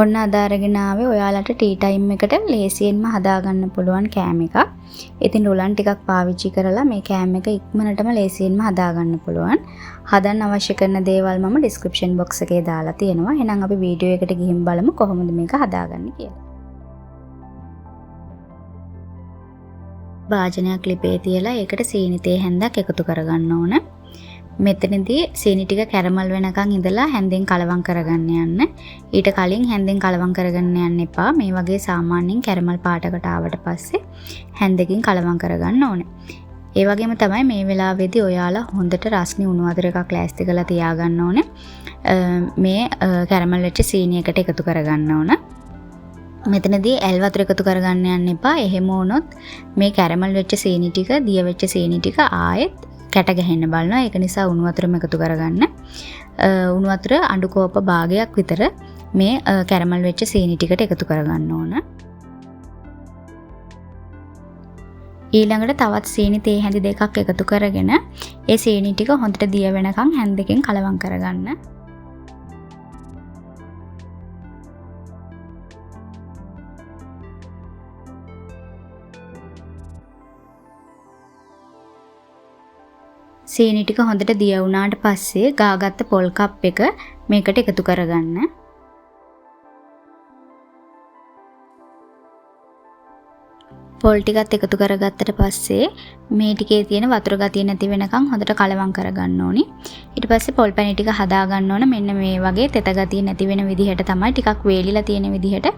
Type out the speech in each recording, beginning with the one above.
ඔන්න අද අරගෙන ආවේ ඔයාලට ටී ටයිම් එකට ලේසියෙන්ම හදාගන්න පුළුවන් කෑම එකක්. ඉතින් රුලන් ටිකක් පාවිච්චි කරලා මේ කෑම එක ඉක්මනටම ලේසියෙන්ම හදාගන්න පුළුවන්. හදන්න අවශ්‍ය කරන දේවල් මම ඩිස්ක්‍රිප්ෂන් බොක්ස් එකේ දාලා තියෙනවා. එහෙනම් අපි වීඩියෝ එකට ගිහින් බලමු කොහොමද මේක හදාගන්නේ කියලා. භාජනයක් ලිපේ තියලා ඒකට සීනි තේ හැන්දක් එකතු කරගන්න ඕන. මෙතනදී සීනි ටික කැරමල් වෙනකන් ඉඳලා හැන්දෙන් කලවම් කරගන්න යන්න. ඊට කලින් හැන්දෙන් කලවම් කරගන්න යන්න එපා. මේ වගේ සාමාන්‍යයෙන් කැරමල් පාටකට ආවට පස්සේ හැන්දකින් කලවම් කරගන්න ඕනේ. ඒ වගේම තමයි මේ වෙලාවේදී ඔයාලා හොඳට රස්නි උණු වතුර එකක් ලෑස්ති කරලා තියාගන්න ඕනේ. මේ කැරමල් වෙච්ච සීනි එකට එකතු කරගන්න ඕන. මෙතනදී ඇල් වතුර එකතු කරගන්න යන්න එපා. එහෙම වුණොත් මේ කැරමල් වෙච්ච සීනි ටික, දිය වෙච්ච සීනි ටික ආයෙත් කැට ගැහෙන්න බලනවා. ඒක නිසා උණු වතුරම එකතු කරගන්න. උණු වතුර අඬු කෝප භාගයක් විතර මේ කැරමල් වෙච්ච සීනි ටිකට එකතු කරගන්න ඕන. ඊළඟට තවත් සීනි තේ හැඳි දෙකක් එකතු කරගෙන ඒ සීනි ටික හොඳට දිය වෙනකන් හැන්දකින් කලවම් කරගන්න. සීනි ටික හොඳට දිය වුණාට පස්සේ ගාගත්ත පොල් කප් එක මේකට එකතු කරගන්න. පොල් ටිකත් එකතු කරගත්තට පස්සේ මේ ටිකේ තියෙන වතුර ගතිය නැති වෙනකන් හොඳට කලවම් කරගන්න ඕනි. ඊට පස්සේ පොල් පැණි ටික හදා ගන්න ඕන. මෙන්න මේ වගේ තෙත ගතිය නැති වෙන විදිහට තමයි ටිකක් වේලිලා තියෙන විදිහට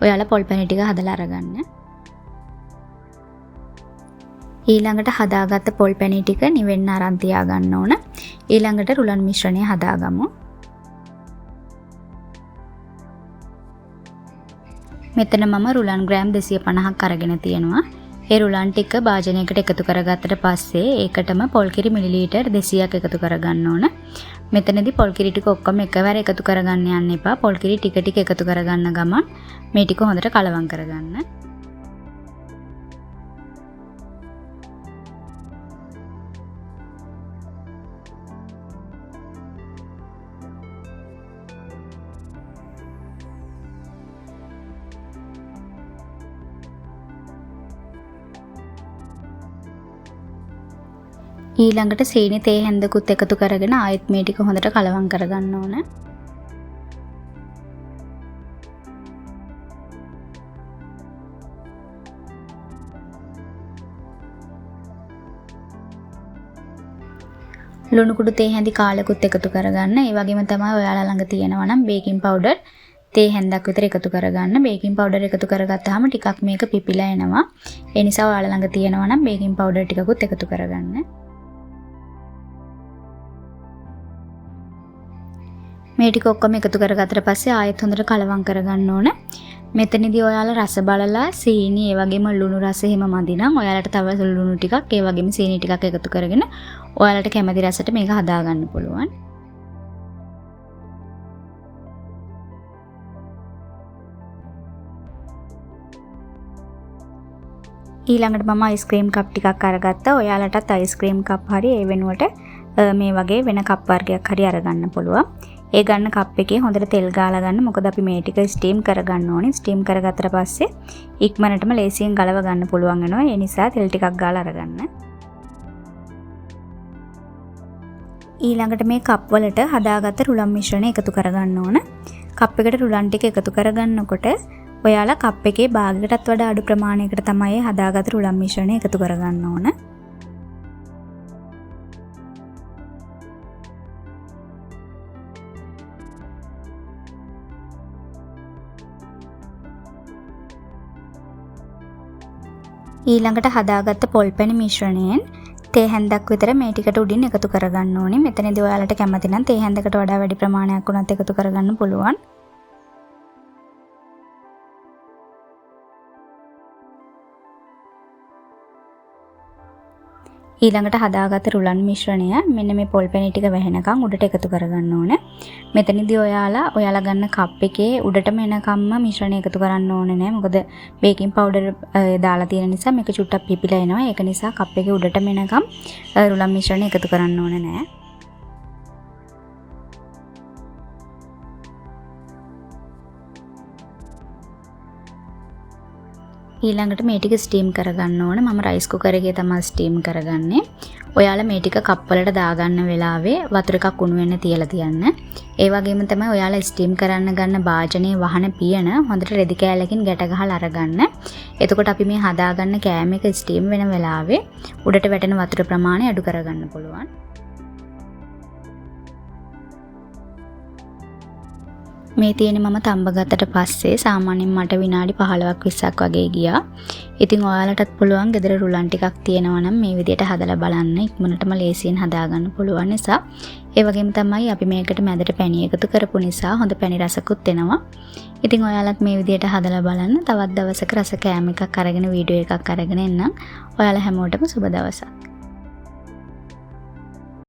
ඔයාලා පොල් පැණි ටික හදලා අරගන්න. ඊළඟට හදාගත්ත පොල් පැණි ටික නිවෙන්න අරන් තියාගන්න ඕන. ඊළඟට රුලන් මිශ්‍රණය හදාගමු. මෙතන මම රුලන් ග්‍රෑම් 250ක් අරගෙන තියෙනවා. ඒ රුලන් ටික භාජනයකට එකතු කරගත්තට පස්සේ ඒකටම පොල් කිරි මිලිලීටර් 200ක් එකතු කරගන්න ඕන. මෙතනදී පොල් කිරි ටික ඔක්කොම එකවර එකතු කරගන්න යන්න එපා. පොල් කිරි ටික ටික එකතු කරගන්න ගමන් මේ ටික හොඳට කලවම් කරගන්න. ඊළඟට සීනි තේ හැන්දකුත් එකතු කරගෙන ආයෙත් මේ ටික හොඳට කලවම් කරගන්න ඕන. ලුණු කුඩු තේ හැඳි කාලකුත් එකතු කරගන්න. ඒ වගේම තමයි ඔයාලා ළඟ තියෙනවා නම් බේකින් පවුඩර් තේ හැන්දක් විතර එකතු කරගන්න. බේකින් පවුඩර් එකතු කරගත්තාම ටිකක් මේක පිපිලා එනවා. ඒ නිසා ඔයාලා ළඟ තියෙනවා නම් බේකින් පවුඩර් ටිකකුත් එකතු කරගන්න. මේ ටික ඔක්කොම එකතු කරගත්තට පස්සේ ආයෙත් හොඳට කලවම් කරගන්න ඕන. මෙතනදී ඔයාලා රස බලලා සීනි ඒ වගේම ලුණු රස එහෙම මදි නම් ඔයාලට තව ලුණු ටිකක් ඒ වගේම සීනි ටිකක් එකතු කරගෙන ඔයාලට කැමති රසට මේක හදාගන්න පුළුවන්. ඊළඟට මම අයිස්ක්‍රීම් කප් ටිකක් අරගත්තා. ඔයාලටත් අයිස්ක්‍රීම් කප් හරි ඒ වෙනුවට මේ වගේ වෙන කප් වර්ගයක් හරි අරගන්න පුළුවන්. ඒ ගන්න කප් එකේ හොඳට තෙල් ගාලා ගන්න. මොකද අපි මේ ටික ස්ටීම් කරගන්න ඕනේ. ස්ටීම් කරගත්තට පස්සේ ඉක්මනටම ලේසියෙන් ගලව ගන්න පුළුවන් වෙනවා. ඒ නිසා තෙල් ටිකක් ගාලා අරගන්න. ඊළඟට මේ කප් වලට හදාගත්ත රුලන් මිශ්‍රණය එකතු කරගන්න ඕන. කප් එකට රුලන් ටික එකතු කරගන්නකොට ඔයාලා කප් එකේ භාගයකටත් වඩා අඩු ප්‍රමාණයකට තමයි හදාගත්ත රුලන් මිශ්‍රණය එකතු කරගන්න ඕන. ඊළඟට හදාගත්ත පොල් පැණි මිශ්‍රණයෙන් තේ හැන්දක් විතර මේ ටිකට උඩින් එකතු කරගන්න ඕනේ. මෙතනදී ඔයාලට කැමති නම් තේ හැන්දකට වඩා වැඩි ප්‍රමාණයක් වුණත් එකතු කරගන්න පුළුවන්. ඊළඟට හදාගත්ත රුලන් මිශ්‍රණය මෙන්න මේ පොල් පැණි ටික වැහෙනකන් උඩට එකතු කරගන්න ඕනේ. මෙතනදී ඔයාලා ගන්න කප් එකේ උඩටම එනකම්ම මිශ්‍රණය එකතු කරන්න ඕනේ නෑ. මොකද බේකින් පවුඩර් දාලා තියෙන නිසා මේක චුට්ටක් පිපිලා එනවා. ඒක නිසා කප් එකේ උඩටම එනකම් රුලන් මිශ්‍රණය එකතු කරන්න ඕනේ නෑ. ඊළඟට මේ ටික ස්ටීම් කරගන්න ඕන. මම රයිස් කුකර් එකේ තමයි ස්ටීම් කරගන්නේ. ඔයාලා මේ ටික කප් වලට දාගන්න වෙලාවේ වතුර එකක් උණු වෙන්න තියලා තියන්න. ඒ වගේම තමයි ඔයාලා ස්ටීම් කරන්න ගන්න භාජනයේ වහන පියන හොඳට රෙදි කෑල්ලකින් ගැට ගහලා අරගන්න. එතකොට අපි මේ හදාගන්න කෑම එක ස්ටීම් වෙන වෙලාවේ උඩට වැටෙන වතුර ප්‍රමාණය අඩු කරගන්න පුළුවන්. මේ තියෙන්නේ මම තඹ ගත්තට පස්සේ සාමාන්‍යයෙන් මට විනාඩි 15ක් 20ක් වගේ ගියා. ඉතින් ඔයාලටත් පුළුවන් ගෙදර රුලන් ටිකක් තියෙනවා නම් මේ විදියට හදලා බලන්න. ඉක්මනටම ලේසියෙන් හදාගන්න පුළුවන් නිසා. ඒ වගේම තමයි අපි මේකට මැදට පැණි එකතු කරපු නිසා හොඳ පැණි රසකුත් එනවා. ඉතින් ඔයාලත් මේ විදියට හදලා බලන්න. තවත් දවසක රස කෑම එකක් අරගෙන වීඩියෝ එකක් අරගෙන එන්නම්. ඔයාලා හැමෝටම සුබ දවසක්.